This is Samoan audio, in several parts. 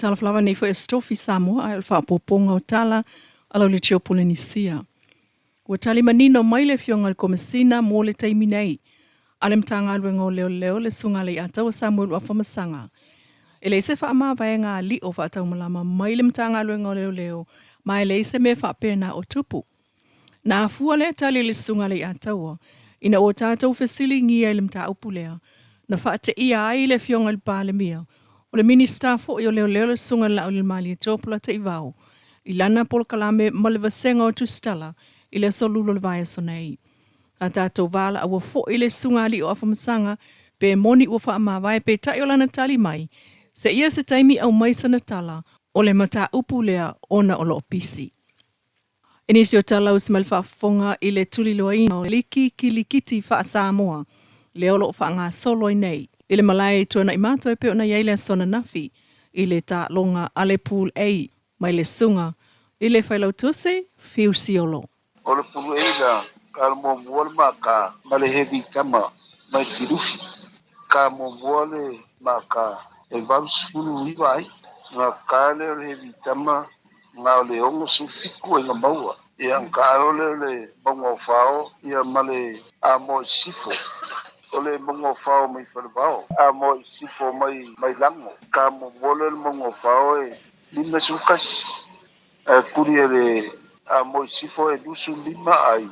Talofa lava nei foi o Stofi Samoa ae o le faaopoopoga o tala a lau Leitio Polenisia. Ua tali manino mai le Afioga i le Komesina mo le taimi nei a le Matagaluega o Leoleo le Susuga a Leiataua Samuelu Afamasaga e leai se faamavaega alii o faataumalama mai le Matagaluega o Leoleo ma e leai se mea faapena o tupu. Na afua lea tali i le Susuga a Leiataua ina ua tatou fesiligia i le mataupu lea na faateia ai le Afioga i le Palemia, o le Minisita foi o Leoleo le Susuga i le Laaulialemalietoa Polataivao i lana polokalame ma le vasega o Tusitala i le aso Lulu o le vaiaso nei. Sa tatou valaauina foi le Susuga Alii o Afamasaga pe moni ua faamavae peitai o lana tali mai, seia se taimi aumai sana tala o le mataupu lea ona o loo pisi. I nisi o tala usi mai le faafofoga i le tuliloaina o liki kilikiti faa-Samoa lea o loo faagasolo ai nei i le malae i Tuanaimato e pei ona i ai le aso ananafi i le taaloga a le Pool A mai le Susuga i le Failautusi Fiu Siolo. O le Pool A la ka le muamua le maka ma le Heavy Tama mai le Filufi. Ka muamua le maka e 89 ai. Nga ka le o le Heavy Tama nga o le 67 ai nga maua. Ia nga ka alo le o le Mauga o Fao ia ma le Amoa i Sisifo. O le Mauga o Fao mai Falevao, Amoa i Sisifo mai mai Lago. Ka muamua le o le Mauga o Fao e 51. Ae kuli e le Amoa i Sisifo e 25 ai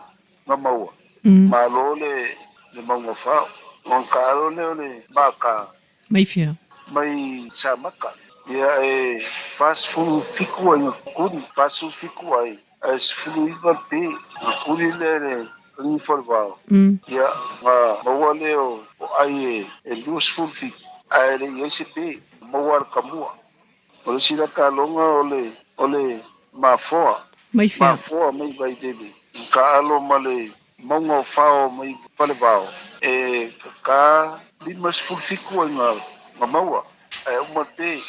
nga maua. Malo le le Mauga o Fao. O ka alo le o le Maka. Mai fia? Mai Samaka. Ia e 47 ai nga kuli, 47 ai, ae 19 pe. Nga kuli le le Kagi Falevao. Ia nga maua le o ai e 27, ae le i ai se pe. Maua le kamua. O le isi la taloga o le o le Mafoa. Mai fea? Mafoa mai Vailele. Ka alo ma le Mauga o Fao mai Falevao. E ka 57 ai nga nga maua. Ae uma pe.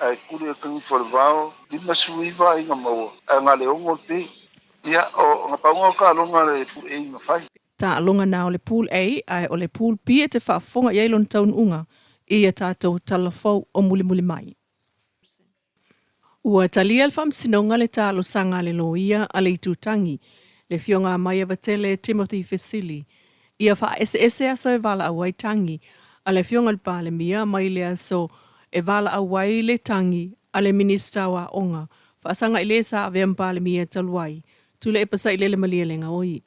Ae kuli e Kagi Falevao 59 ai nga maua. Ae nga le 6 pe. Ia o nga paunga o taloga le Pool A nga fai. Taaloga na o le Pool A ae o le Pool B e te faafofoga i ai lona taunuuga i a tatou tala fou o mulimuli mai. Ua talia le Faamasinoga le talosaga a le Loia a le Itutagi, le Afioga a Maiavatele Timothy Fesili, ia faaeseese aso e valaau ai tagi a le Afioga i le Palemia mai le aso e valaau ai le tagi a le Minisita o Aoga faasaga i le sa avea ma Palemia talu ai, Tuilaepa Sailele Malielegaoi.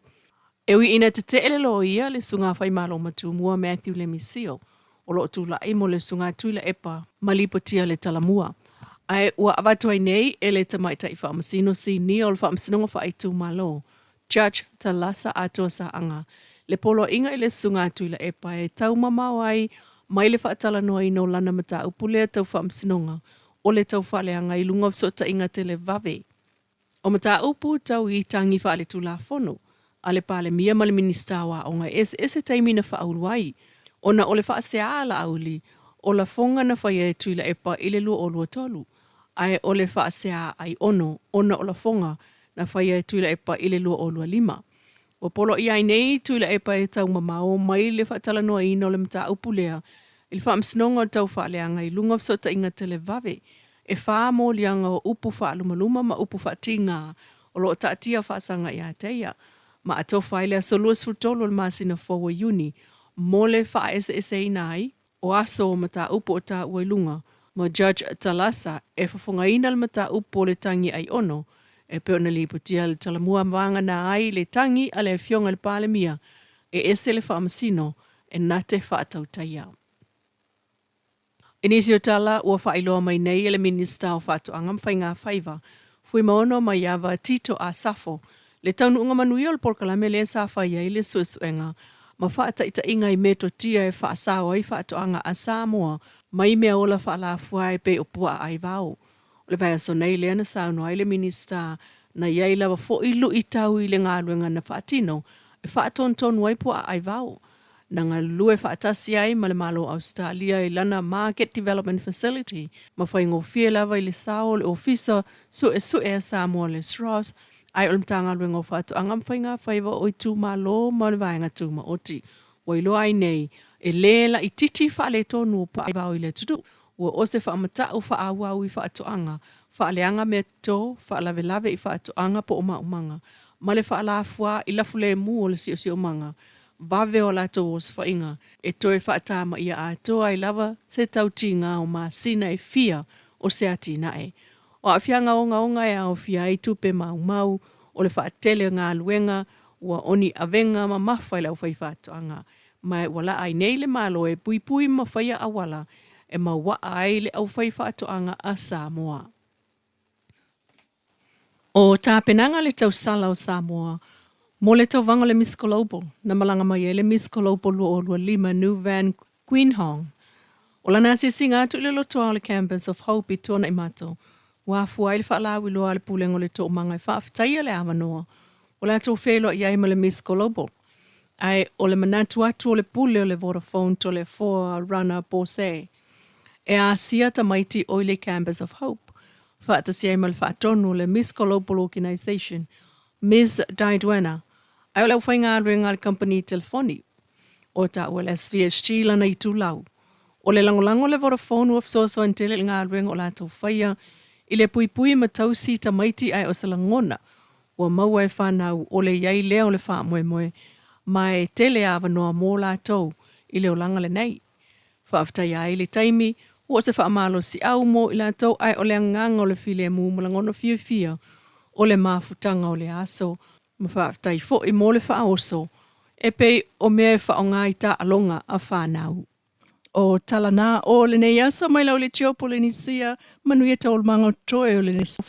E ui ina tetee le loia le Susuga Faimalo Matumua Matthew Lemi Sio o loo tulai mo le Susuga Tuilaepa ma lipotia le Talamua. Ae ua avatu ai nei e le Tamaitai Faamasino Sinia o le Faamasinoga Faaitumalo, Judge Talasa Atoa Saaga, le poloaiga i le Susuga Tuilaepa e taumamao ai mai le faatalanoaina o lana mataupu lea tau faamasinoga o le taufaaleaga i luga o fesootaiga televave. O mataupu tau i tagi faaletulafono a le Palemia ma le Minisita o Aoga e eseese taimi na faaulu ai, ona o le faasea a Laauli o lafoga na faia e Tuilaepa i le 2023, ae o le faasea a Aiono ona o lafoga na faia e Tuilaepa i le 2025. Ua poloaia ai nei Tuilaepa e taumamao mai le faatalanoaina o le mataupu lea i le Faamasinoga o le Taufaaleaga i luga o fesootaiga televave E 4 moliaga o upu faalumaluma ma upu faatiga o lo o taatia faasaga ia te ia, ma atofa ai le aso 23 o le masina fou o Iuni mo le faaeseeseina ai o aso o mataupu o taua i luga ma Judge Talasa e fofogaina le mataupu o le tagi aiono e pei ona lipotia le talamua vagana ai le tagi a le Afioga i le Palemia e ese le Faamasino e na te faatautaia. I nisi o tala ua faailoa mai nei e le Minisita o Faatoaga ma Faigafaiva, Fuimaono Maiava Tito Asafo, le taunuuga manuia o le polokalame lea sa fai ai le suesuega ma faataitaiga i metotia e faasao ai faatoaga a Samoa mai meaola faalafua e pei o puaa aivao. O le vaiaso nei lea na saunoa ai le Minisita na i ai lava foi luitau i le galuega na faatino e faatonutonu ai puaa aivao. Na galulue faatasi ai ma le Malo o Ausetalia i lana Market Development Facility ma faigofie lava i le sao o le Ofisa Suesue a Samoa Les Ross ae o le Matagaluega o Faatoaga ma Faigafaiva o Itumalo ma le Vaega Tumaoti. Ua iloa ai nei, e le laitiiti faaletonu o puaa aivao i le atunuu. Ua o se faamata'u faaauau i faatoaga, faaleaga mea toto, faalavelave i faatoaga po o maumaga, ma le faalafua i lafulemu o le siosiomaga vave o a latou osofaiga e toe faatamaia atoa ai lava se tautiga o masina e fia o se atinae. O aafiaga ogaoga e aofia ai tupe maumau, o le faatele o galuega ua oni avega mamafa i le aufaifaatoaga, ma ua laa ai nei le Malo e puipui ma faia auala e mauaa ai le aufaifaatoaga a Samoa. O tapenaga le tausala o Samoa mo le tauvaga o le Miss Global na malaga mai ai le Miss Global 2025 Nu Van Quynh Hong. O lana asiasiga atu i le lotoa o le Campus of Hope i Tuanaimato, ua afua ai le faalauiloa a le Pulega o le Toomaga e faafetaia le avanoa ua latou feiloai ai ma le Miss Global. Ae o le manatu atu o le pule o le Vodafone Toleafoa Rana Pose e asia tamaiti o i le Campus of Hope faatasi ai ma le faatonu o le Miss Global Organisation, Ms Diduena, ae o le aufaigaluega a le kamupani telefoni o taua le SVSG lana itulau. O le lagolago a le Vodafone ua fesoasoani tele i le galuega o latou faia i le puipui ma tausi tamaiti ae o se lagona ua maua e fanau o le i ai lea o le faamoemoe ma e tele avanoa mo latou i le olaga lenei. Faafetaia ai le taimi ua o se faamalosiau mo i latou ae o le agaga o le filemu ma lagona fiafia o le mafutaga o le aso ma faafetai foi mo le faaoso e pei o mea e faaaoga i taaloga a fanau. O tala na o lenei aso mai lau Leitio Polenisia, manuia taualumaga o totoe o lenei aso.